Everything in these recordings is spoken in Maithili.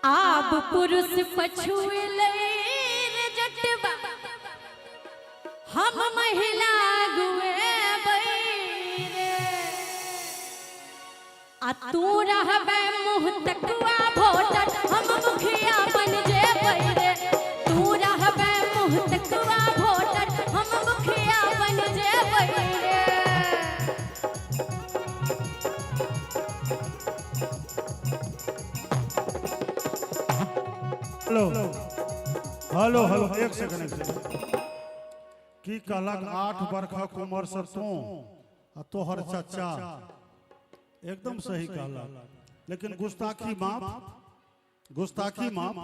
आब पुरुष पछुएलै रे जटबा, हम महिला अगुएबै रे। आ तू रहबै मुँह तकुआ भोटर, हम मुखिया बन जेबै रे। तू रहबै मुँह तकुआ भोटर, हम मुखिया बन जेबै रे। हेलो हेलो हेलो, एक सेकंड, एक सेकंड। की कहलक? 8 बरखक उम्र से तू आ तोहर चचा। एकदम सही कहलक, लेकिन गुस्ताखी माफ, गुस्ताखी माफ।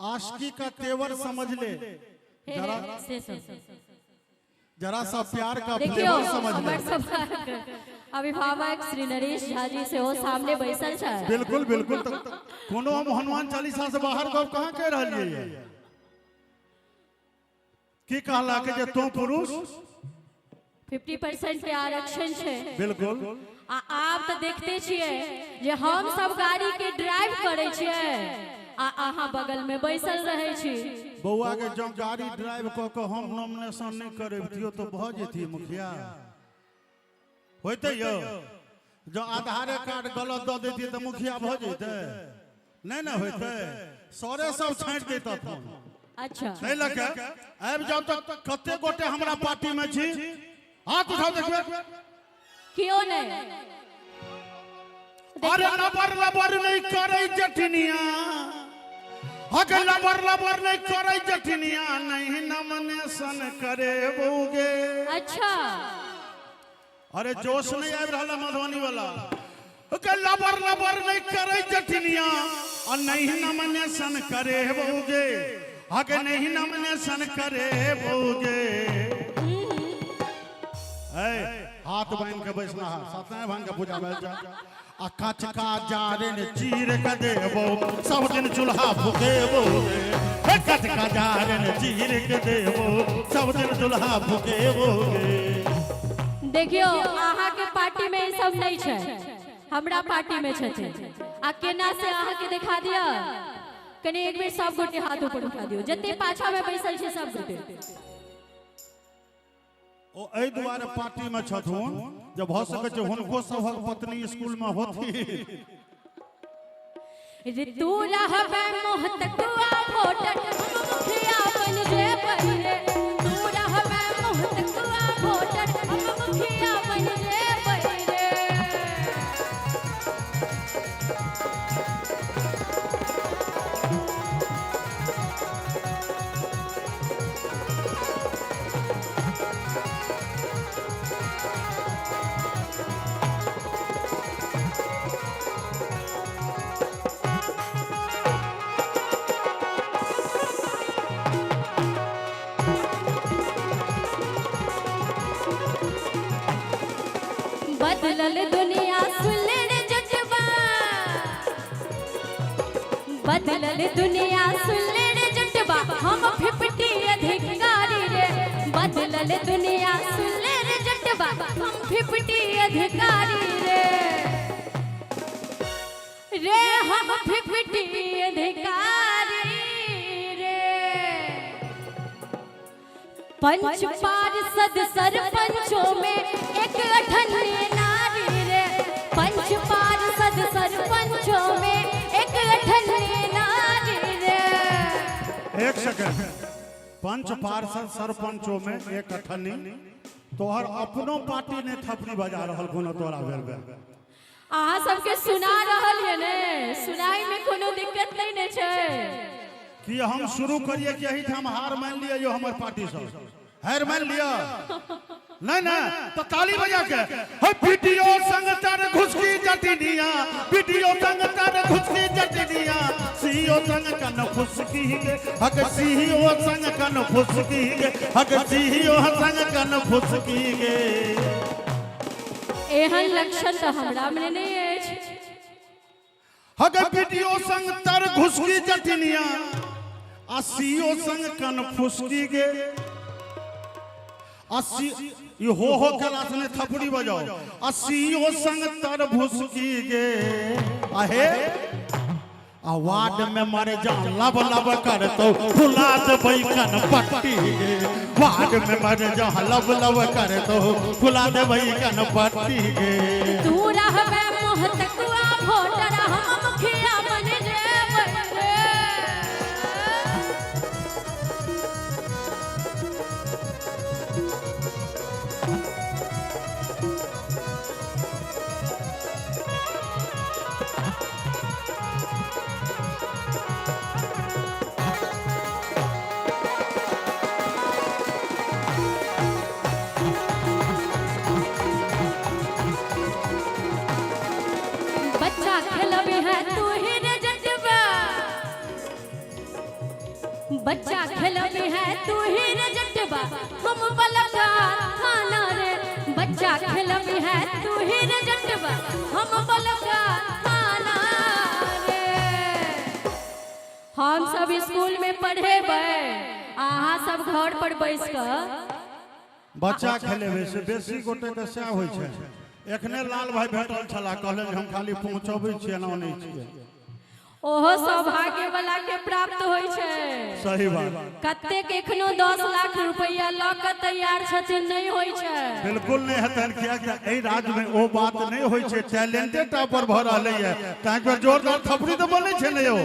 आशिकी का तेवर समझ ले जरा, से सब जरा सा प्यार का देखियौ, फ्लेवर समझ ले। हमर सभक अभिभावक श्री नरेश झा जी सेहो सामने बैसल छथि। बिल्कुल बिल्कुल, तऽ कोनो हम हनुमान चालीसा से बाहर गप कहाँ कहि रहलियै ये? की कहलक जे तू पुरुष 50% के आरक्षण छै। बिल्कुल। आ आब तऽ देखते छियै जे हम सब गाड़ी के ड्राइव करै छियै आ अहाँ बगल में बैसल रहै छी। बौआ के जँ गाड़ी ड्राइव कऽ कऽ हम नॉमिनेशन नहि करबितियो तऽ भऽ जेतियै मुखिया? होइतै यौ? जँ आधारे कार्ड गलत दऽ दैतियै तऽ मुखिया भऽ जैतै? नहि ने होइतै, सरे सब छाँटि दैतथुन। अच्छा। ताहि लऽ कऽ आबि जाउ तऽ कते गोटे हमरा पार्टी मे छी? हाथ उठाउ, देखबै। केओ नहि। अरे लबर लबर नहि करै जटिनिया, हक लबर लबर नहि करै जटिनिया, नहीं नमनेशन करे बौगे। अच्छा। अरे जोश नहीं आबि रहल है मधुबनी वाला के। लबर लबर नहीं करे जटिनिया आ नहीं नमनेशन करे बौगे, हक नहीं नमनेशन करे बौगे। ऐ हाथ बांध के बैसना है, सत्यनारायण भगवान के पूजा भेल जा आ कचका जारन चीर के देबो, सब दिन चूल्हा फुकेबो गे। कचका जारन चीर के देबो, सब दिन चूल्हा फुकेबो गे। देखियौ, अहाँके पार्टी में ई सब नहीं छै, हमरा पार्टी में छथिन। आ केना से अहाँके देखा दिअ? कनि एक बेर सब गोटे हाथ ऊपर उठा दियौ, जते पाछा में बैसल छै सब गोटे। ओ एहि दुआरे पार्टी में छथुन जे भऽ सकै छै हुनको सभक पत्नी स्कूल में होथिन। रे तू रहबे मोह तकुआ भोटर, हम मुखिया बन जेबै रे। तू रहबे मोह तकुआ भोटर, हम मुखिया बन जेबै रे। बदलल दुनिया सुन रे जजबा, बदलल दुनिया सुन रे जटबा, हम 50 अधिकारी रे। बदलल दुनिया सुन रे जटबा, हम 50 अधिकारी रे। रे हम 50 अधिकारी रे। पंच पार्षद सरपंचों में एक अठन्नी नारी रे। पंच पार्षद सरपंचों में एक अठन्नी नारी रे। एक सेकंड, पंच पार्षद सरपंचों में एक अठन्नी, तोहर अपनो पार्टी ने थपड़ी बजा रहल कोनो तोरा भेल भेल? अहाँ सबके सुना रहल ये ने? सुनाई में कोनो दिक्कत नहीं ने छै? कि हम शुरू करिए कि एहिठाम हार मान लिअ यो? हमर पार्टी सब हार मान लिअ? नहीं ना, तो ताली बजा के। हे वीडियो संग तर घुसकी जटिनिया, वीडियो संग तर घुसकी जटिनिया, सीओ संग कन फुसकी गे, हक सीओ संग कन फुसकी गे, हक सीओ संग कन फुसकी गे। एहन लक्षण तऽ हमरा मे नहि अछि। हक वीडियो संग तर घुसकी जटिनिया आ सीओ संग कन फुसकी गे। आ सी ई हो हो केला से नहि, थपड़ी बजाओ। आ सीओ संग तर भुसकी गे, आहे आ वार्ड में मर जा लब लब करतो फुला देबै कन पट्टी गे। वार्ड में मर जा लब लब करतो फुला देबै कन पट्टी गे। तू रहबे मोहतकुआ भोटर, हम मुखिया बन जेबै रे। बच्चा खेलबे है तू ही रे जटवा, बच्चा खेलबे है तू ही रे जटवा, हम बलका थाना रे। बच्चा खेलबे है तू ही रे जटवा, हम बलका थाना रे। हम सब स्कूल में पढ़ेबै, अहाँ सब घर पर बैस कऽ बच्चा खेलेबै से बेसी गोटे के सएह होइ छै। एखने लाल भाई भेटल छलाह, कहलनि जे हम खाली पहुँचबै छियै, एना नहि छियै। ओहो सौभाग्य वाला के प्राप्त होइ छै। सही बात। कतेक एखनो 10 लाख रुपया लऽ कऽ तैयार छथिन, नहि होइ छै। बिल्कुल नहि हेतनि, कियाकि एहि राज्य में ओ बात नहि होइ छै। टैलेंटे टा पर भऽ रहलैए, ताहि पर जोरदार थपड़ी तऽ बनै छै ने यौ।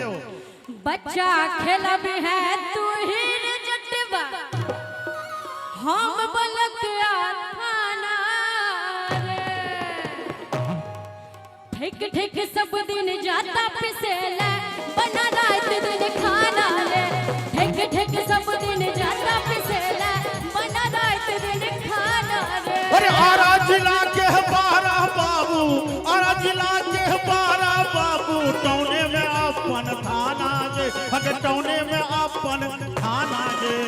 बच्चा खेलब है तू ही रे जटवा, हम बलक थाना रे। ठीक ठीक सब दिन जाता पिसेला, बना रात दिन खाना रे। ठीक ठीक सब दिन जाता पिसेला, बना रात दिन खाना रे। अरे आरा जिला के है 12 बाबू, आरा जिला के है 12 बाबू, टौने में अपन थाना गे, हके टौने में अपन थाना गे।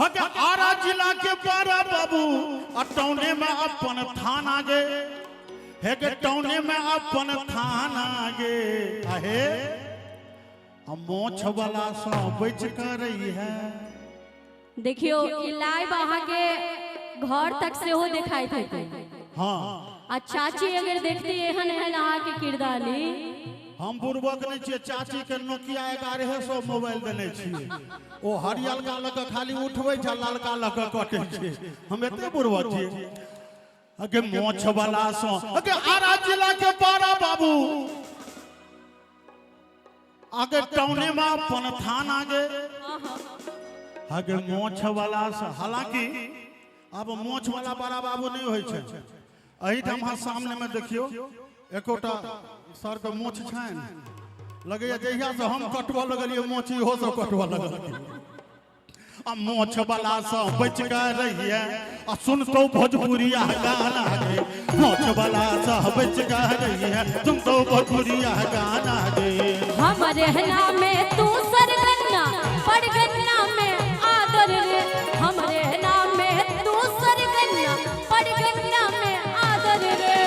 हके आरा जिला के 12 बाबू आ टौने में अपन थाना गे, हे के टौने में अपन थाना गे। अहे हम मोछ वाला सँ बच कर रही है। देखियो ई लाइव अहाँ के घर तक सेहो देखाइत हेतै। हाँ। आ चाची अगर देखती एहन एहन अहाँ के किरदानी। हम बुड़बक नहि छियै, चाची के नोकिया 1100 मोबाइल देने छियै, ओ हरियलका लऽ कऽ खाली उठबै छै, ललका लऽ कऽ कटै छै। हम एते बुड़बक छियै? अगे मोछ वाला सँ, अगे आरा जिला के 12 बाबू, आगे टाउने में अपन थाना गे, अगे मोछ वाला सँ। हालांकि अब मोछ वाला बड़ा बाबू नहि होइ छै। एहिठाम अहाँ सामने में देखियौ, एकोटा सर के मोछ छनि? लगैया जहिया से हम कटबऽ लगलियै मोछ, इहो सब कटबऽ लगल। आ मोछ वाला सँ बच के रहिए आ सुनतो भोजपुरिया गाना गे। मोछ वाला सँ बच के रहिए, सुनतो भोजपुरिया गाना गे। हमरे नाम में तू सरगन्ना परगन्ना में आदर रे। हमरे नाम में तू सरगन्ना परगन्ना में आदर रे।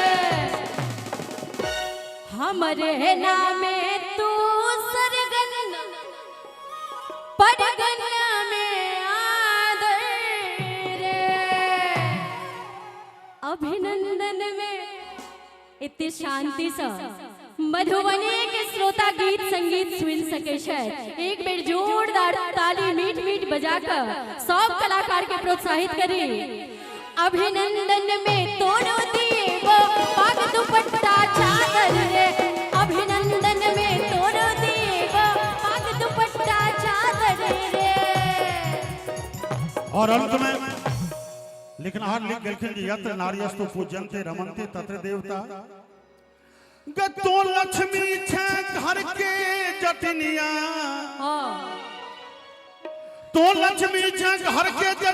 हमरे नाम में तू सरगन्ना परगन्ना में आदर रे। अभिनंदन में एते शांति से मधुबनी के श्रोता गीत संगीत सुन सके छै। एक बेर जोरदार ताली मीठ मीठ बजा कर सब कलाकार के प्रोत्साहित करी। अभिनंदन में तोड़ो दिए वो पाग दुपट्टा चादर रे। अभिनंदन में तोड़ो दिए वो पाग दुपट्टा चादर रे। और अंत में लिखनहार लिख गेलखिन जे यत्र नार्यस्तु पूज्यन्ते रमन्ते तत्र देवता। गतो लक्ष्मी छे घर के जटनिया, हाँ। तो लक्ष्मी छे घर के जट